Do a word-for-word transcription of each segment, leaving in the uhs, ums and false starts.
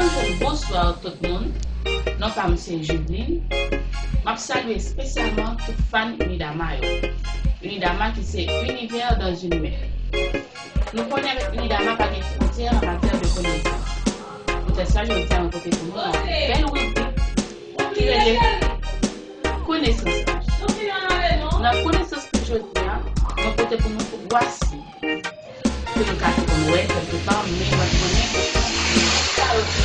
Bonjou, bonswa tout moun. Non pa m se Judeline. M ap salye espesyalman tout fan Unidama yo. Unidama ki se Univers dans une mer. Nou konnen avèk Unidama pa gen fwontyè an matyè de konesans. Poutèt sa, jodi a mwen pote pou nou yon bèl ribrik ki rele Konesans Paj. Nan Konesans Paj jodi a, mwen pote pou nou twa sib ke nou ka te konn wè kèlke pa, men mwen konnen ke sib sa yo se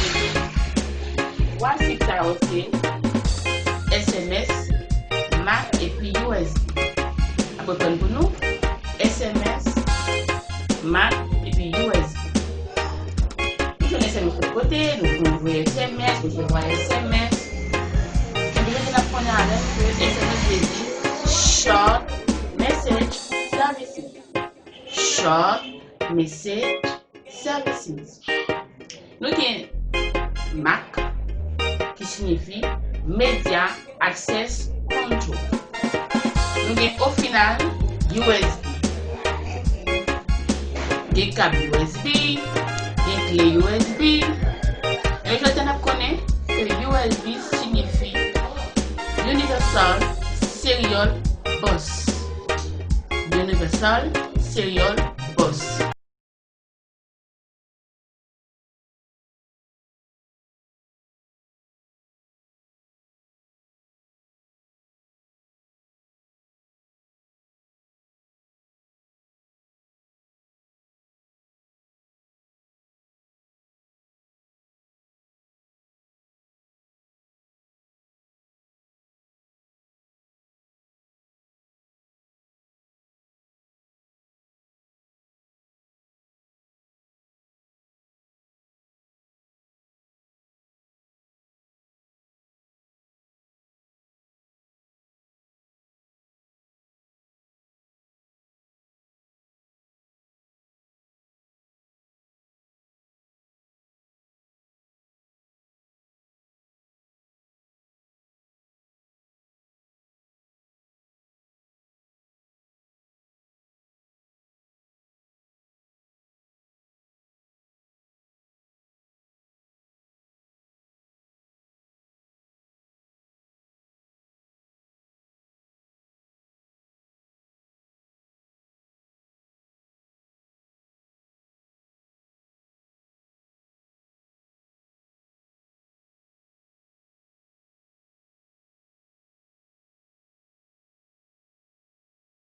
twa sib sa yo se S M S, MAC epi U S B. N ap reprann pou nou, S M S, MAC epi U S B. Nou jwenn S M S tout kote, nou konn voye S M S, resevwa S M S. Epi jodi n ap konnen avèk ke S M S vle di Short Message Services. Short Message Services. Nou gen MAC, ki siyifi Media Access Control. Nou gen o final U S B. Gen kab U S B, gen kle U S B. Men jodi a n ap konnen ke U S B siyifi Universal Serial Bus. Universal Serial